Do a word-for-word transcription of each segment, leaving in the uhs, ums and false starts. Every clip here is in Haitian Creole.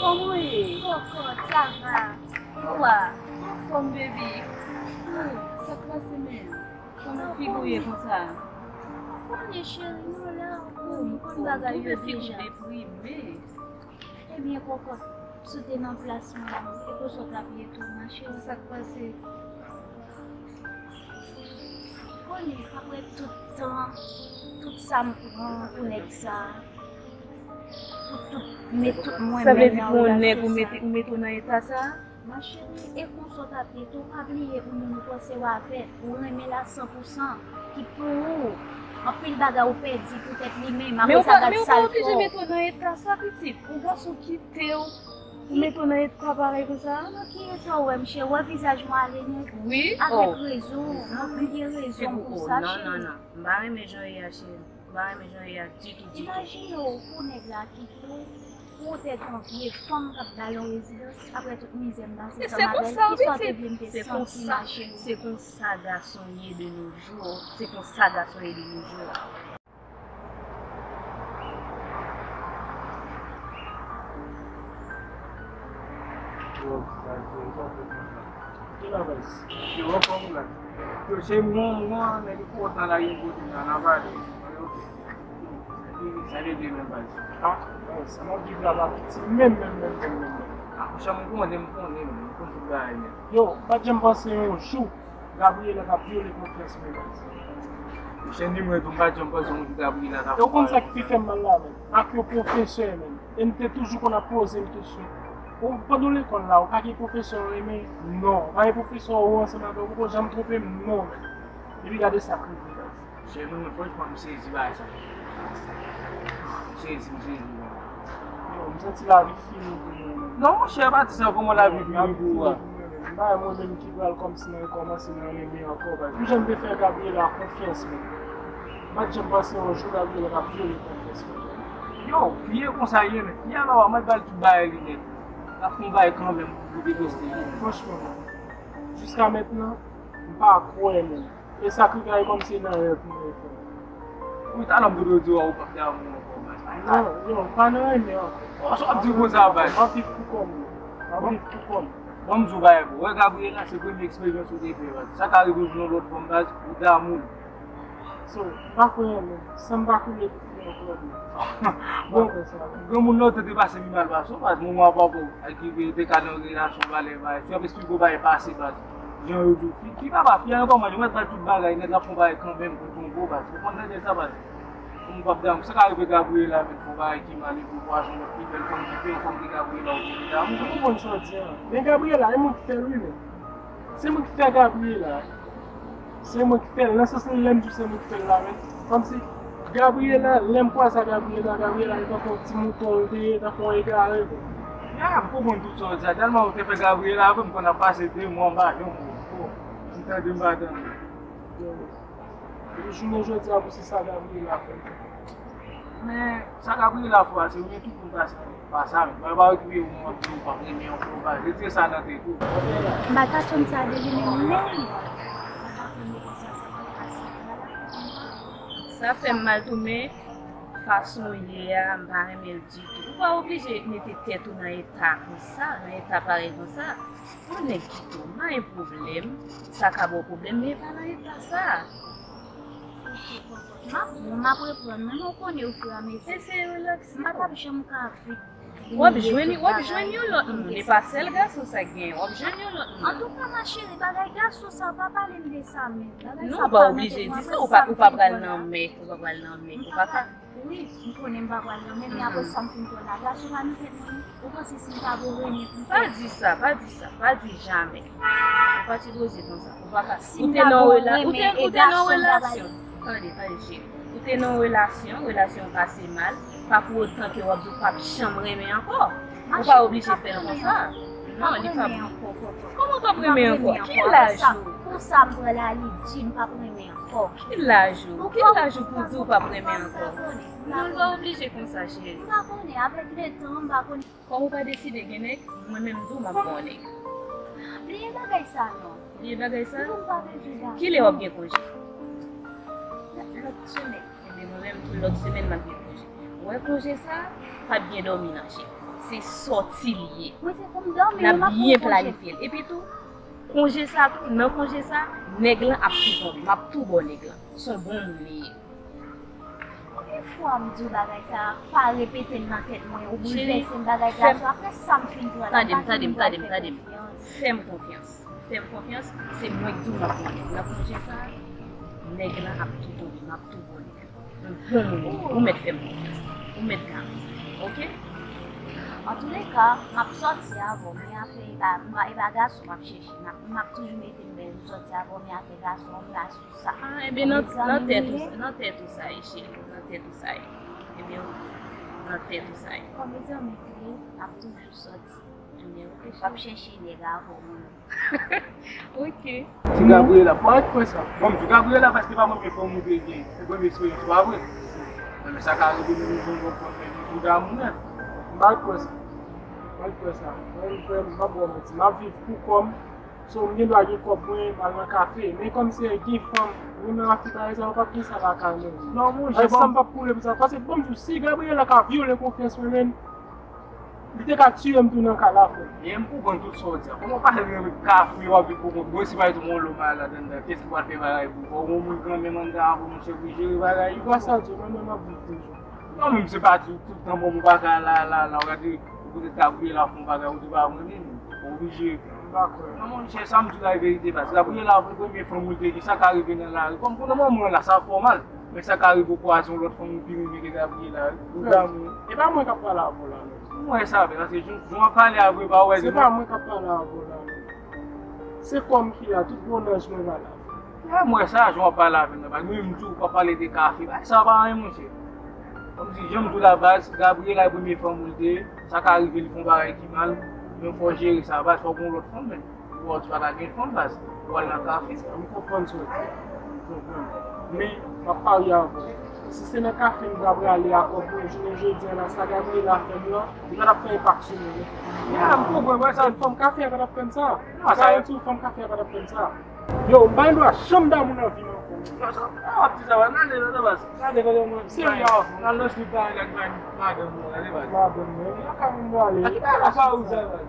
Kòman w ye? Kòkòt, sa va? Ou a? Anfòm, baby. Oh, sa k pase menm? Kòman figi w ye konsa? Ou konnen, cheri, nou la, ou konn bagay yo deja. Deprime. Ebyen, kòkòt, sou te nan plas mwen, e konsa w t ap ye tou, ma cheri. Sa k pase? Konnen, apre tout tan, tout sa m pran pou nèg sa, pou tout, met tout mwen menm nan relasyon sa. Sa vle di pou yon nèg ou mete, ou mete w nan eta sa? Ma cheri, e konsa w t ap ye tou, pa bliye pou moun ou panse w avè, ou renmen l a san pou san, ki pou ou. Anpil bagay ou pèdi poutèt li menm, apre sa gad sa l fè w. Men ou pa, men ou pa oblije mete w nan eta sa, pitit. Yon gason kite w, ou mete w nan eta parèy konsa? Nan ki eta w wè m, cheri? Wè vizaj mwen ale nèt. Wi, oh. Avèk rezon, mwen bliye rezon pou sa, cheri. Non, non, non. M pa renmen jan w ye a, cheri. M pa renmen jan w ye a ditou, ditou. Imajine w pou nèg la kite w, pou w te gen yon vye fanm k ap ba l yon rezidans, apre tout mizè m pase ansanm avè l, kisa w te vle m te santi, ma cheri? Se konsa gason ye de nos jours. Se konsa gason ye de nos jours. Yo, sa, sa, sa, sa. Ki la baz? Yo, anfòm ou la? Yo, se mwen, mwen, nèg ki kontan la, yon kote la, nan pale. Yo, sa vle di menm baz. Ah, baz, sa m ap viv la pa piti menm, menm, menm, menm, menm, menm. Ah, monchè, m konnen, m konnen, m konn tout bagay nèt. Yo, m pa t janm panse yon jou Gabriela t ap vyole konfyans mwen, baz. Monchè, ni mwen tou, m pa t janm panse yon jou Gabriela t ap fè yon bagay konsa. E w konn sa k pi fè m mal la, menm? Ak yon pwofesè, menm. E m te toujou konn ap poze m kesyon. Ou, pandan w lekòl la, ou pa gen pwofesè w renmen? Non. Ou pa gen pwofesè ou ansanm avè w, ou poko janm twonpe m? Non, menm. Epi gade sa k rive, baz. Chè, mwen menm, franchman, m sezi bagay sa. M sezi, m sezi, baz. Yo, m santi lavi fini pou mwen, menm. Non, monchè, pa di sa, kòman lavi fini pou ou a? M pa wè mwen menm ki pral kòmsi nan rekòmanse nan renmen ankò, baz. Pou jan m te fè Gabriela konfyans, menm. M pa t janm panse yon jou Gabriela t ap vyole konfyans mwen. Yo, fi a konsa ye, men. Fi a la, w a mèt ba l tout bagay li nèt. L ap fè yon bagay kanmenm pou deposte li. Franchman, menm. Jiska mentnan, m pa kwè, menm. E sa ki kay kòmsi nan rèv mwen fè. Wi, talè m te dwe di w ou p ap damou ankò, baz. Non, non, pa nan renmen ankò. Sa w ap di konsa, baz? M ap viv pou kò m. M ap viv pou kò m. Bon, m di w bagay, bro. Wè Gabriela, se premye eksperyans ou te fè, baz. Sa ka rive w jwenn yon lòt fanm, baz, ou damou l. So, m pa kwè renmen. San m pa koule pou fi ankò, bro. Bon, granmoun nan te pase pi mal pase w, baz. Moman pa bon. Ak ki te ka nan relasyon valè, baz. Fi ap eksplike w bagay pase, baz. Jan yo di w, fi, fi pa ba, fi a nan kòman, yo mèt bay tout bagay nèt, l ap fè yon bagay kanmenm pou tonbe w, baz. Ou konn tande sa, baz? Moun p ap damou. Sa ka rive Gabriela, menm, fè yon bagay ki mal, epi w kwaze yon lòt pi bèl fanm ki pi anfòm ke Gabriela, ou vin damou. Ou konprann sa w di a? Men Gabriela, e mwen ki fè l, wi, men. Se mwen ki fè Gabriela. Se mwen ki fè l. Nan sans li, lè m di w se mwen ki fè l la, men. Kòmsi Gabriela, lè m kwaze a Gabriela, Gabriela, e tankou yon ti mouton l te ye, tankou yon egare, bro. Ya, m konprann tout sa w di a. Tèlman ou te fè Gabriela avè m, m konn ap pase de mwa anba yon mo. Bon, m tande m pa tande. Yo, jounen jodi a, pou se sa Gabriela fè. Men, sa Gabriela fè a, se ou menm tou pou pase pa sa, men. Mwen pa okipe ou, mwen di ou pa renmen yon pwobaz. Retire sa nan tèt ou. M pa ka tann sa de li menm, men. Sa fè m mal tou, men fason w ye a, m pa renmen l ditou. Ou pa oblije mete tèt ou nan eta konsa, nan eta parèy konsa. Yon nèg kite w, pa gen pwoblèm. Sa ka ba w pwoblèm, men e pa nan eta sa. M ap, m ap reprann mwen, men w konnen ofiramezi. Eseye relakse w. M pa t ap janm ka viv. W ap jwenn, w ap jwenn yon lòt moun. E pa sèl gason sa k genyen. W ap jwenn yon lòt moun. Antouka, ma chérie, bagay gason sa, pa pale m de sa menm. Non, ou pa oblije di sa. Ou pa, ou pa pral nan men. Ou pa pral nan men. Ou pa ka. Wi, m konnen m pa pral nan men, men apre sa m fin pran la. Gason pa nou tèt mwen, ou panse si m ta bon renmen pou m fè? Pa di sa, pa di sa, pa di jamè. Ou pa sipoze konsa. Ou pa ka. Ou te nan rela-, ou te, ou te nan relasyon. Tande, tande, cheri. Ou te nan relasyon, relasyon an pase mal. Pa pou otan ke w ap di w p ap janm renmen ankò. Ou pa oblije fè l konsa. Non, li p ap. Kòman w p ap renmen ankò? Ki laj ou? Konsa m pran la, li di m p ap renmen ankò. Ki laj ou? Ki laj ou pou di w p ap renmen ankò? Non, l pa oblije konsa, cheri. M pa konnen, avèk letan, m pa konnen. Kòm ou pa deside gen nèg, mwen menm tou, m ap ba w nèg. Bliye bagay sa, non. Bliye bagay sa? Kilè w ap gen konje? Lòt semèn. Ebyen, mwen menm tou, lòt semèn, m ap gen konje. Ou wè konje sa, p ap gen dòmi nan je. Se sòti li ye. Mwen se pou m dòmi, n ap byen planifye l. Epi tou, konje sa tou, nan konje sa, nèg lan ap tou tonbe. M ap tou ba w nèg lan. Se yon bon moun li ye. Konbyen fwa m di w bagay sa a, pa repete l nan tèt mwen, ou boulvèse m bagay gason, apre sa m fin pran l, m pa fin fè l konfyans. Tande m, tande m, tande m, tande m. Fè m konfyans. Fè m konfyans, se mwen k di w m ap ba w nèg lan. Nan konje sa a, nèg lan ap tou tonbe, m ap tou ba w nèg lan. Bon, ou mèt fè m konfyans. Ou mèt garanti. Oke? Antouleka, m ap sòti avè w, men afè e pa, e pa gason m ap chèche. M ap, m ap toujou mete m bèl, m sòti avè w, men afè gason, m pa sou sa. Ah, ebyen, nan, nan tèt ou, nan tèt ou sa ye, cheri. Nan tèt ou sa ye. Ebyen, nan tèt ou sa ye. Kòm mezanmi, m ap toujou sòti. Ebyen, oke, cheri. M ap chèche nèg avè w, mwen. Ok. Ti Gabriela, m pa kwè sa. Bon, m di Gabriela paske pa premye fanm ou te gen, se premye eksperyans ou, pa vre? Men sa ka rive nou jwenn yon fanm, men nou tou damou nèt. M pa kwè sa. M pa kwè sa. Mwen, frè m, m pa ba w manti. M ap viv pou kò m. So, m gen dwa gen kòb mwen, m al nan kafe. Men kòm se gen fanm, mwen menm ak fi parèy sa, yo p ap gen sa lakay mwen. Non, monchè, sa m p ap koule pou sa. Paske, bon, m di w, si Gabriela ka vyole konfyans mwen, men, Li te ka tiye m tou nan ka la, frè. Ye, m konprann tout sa w di a. Kòman w pa renmen kafe, w ap viv pou kont ou? Si pa egzanp, yon lòm malad anndan, kiyès ki pral fè bagay pou ou? Fò w gen yon moun kanmenm anndan avè w, monchè, pou jere bagay yo. Poukisa w di, mwen menm m ap viv toujou? Non, men se pa di tout tan, bon, ou pa ka la, la, la, w gade, ou poutèt Gabriela fè yon bagay, ou te pa renmen, ou oblije. M pa kwè. Non, monchè, sa m di w la, e verite, baz. Gabriela, premye fanm ou te gen, sa ka rive nan lari. Kòm pou nan moman la, sa fè w mal. Men sa ka rive w kwaze yon lòt fanm ou pi renmen ke Gabriela, wi. Ou damou. E pa mwen k ap pale avè w la, non. M wè sa, men paske jan, jan w ap pale a vre, pa wè. Se pa mwen k ap pale avè w la, non. Se kò m ki la, tout bon nanj mwen pa la. Ya, m wè sa, jan w ap pale avè m nan, men m di w, w ap pale de kafe, bagay sa pa anyen, monchè. Kòmsi, jan m di w la, baz, Gabriela e premye fanm ou l te ye, sa ka rive li fè yon bagay ki mal, men fò w jere sa, baz, fò w gen yon lòt fanm, men. Ou wè w di pa ka gen fanm, baz. Ou al nan kafe. M konprann sa w di. M konprann. Men, m ap parye avè w. Si se nan kafe m ta prale a kòb mwen, jounen jodi a la, sa Gabriela fè m lan, li pa t ap fè enpak sou mwen, non. Ya, m konprann, wè sa. Fanm kafe a pa t ap fè m sa. Non, sa. Sa yo di w, fanm kafe a pa t ap fè m sa. Yo, m pa gen dwa janm damou nan vi m ankò. Non, sa, non, w ap di sa, w al nan lè, nan baz. Gade, gade, mwen, serye avè w. Nan lòs li pa, gade, madanm mwen, gade, baz. Madanm mwen, nan ka m prale. A ki bagay sa, ou sa, baz?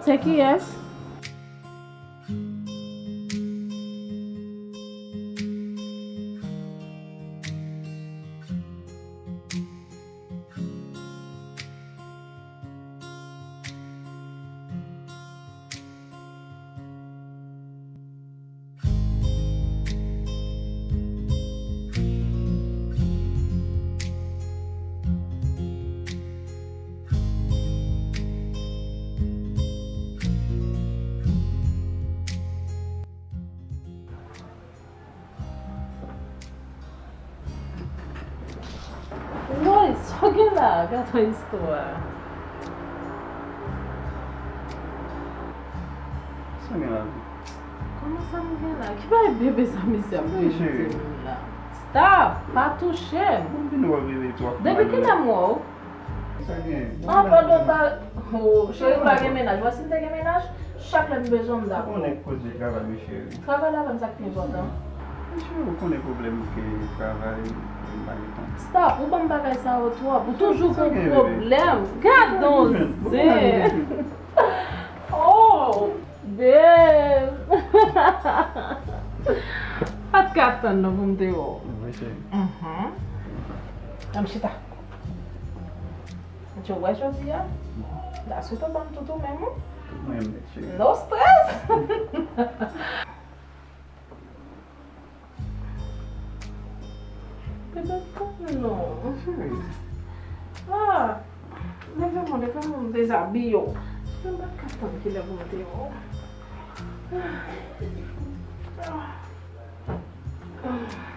Se kiyès? Woy, sa w gen la? Gade yon istwa. Sa gen la? Kòman sa m gen la? Ki bagay bebe sa misye ap fè la? Stop! Pa touche m! Depi kilè m wè w? Sa gen? Ah, padon, pa. Oh, cheri, m pa gen mennaj. Wè, si m te gen mennaj, chak lè m bezwen w, m t ap. Ou konnen kote travay, wi, cheri. Travay la, menm sa k pi enpòtan. Wi, cheri, ou konnen pwoblèm ke travay, m pa gen tan. Stop, ou ban m bagay sa yo twòp. Ou toujou pou pwoblèm. Gad on zen. Oh, babe. Pa t ka Atann non pou m te wè w. Wi, cheri. Mhm. Ann chita. Ou wè jodi a? Daso pa ban m toutou menm, wi. Tout mwen menm, cheri. No stress! Bebe, kalm non. Ah, leve mwen, leve mwen, m dezabiye w. Mwen pa t ka tann kilè pou m te wè w. Ah. Ah.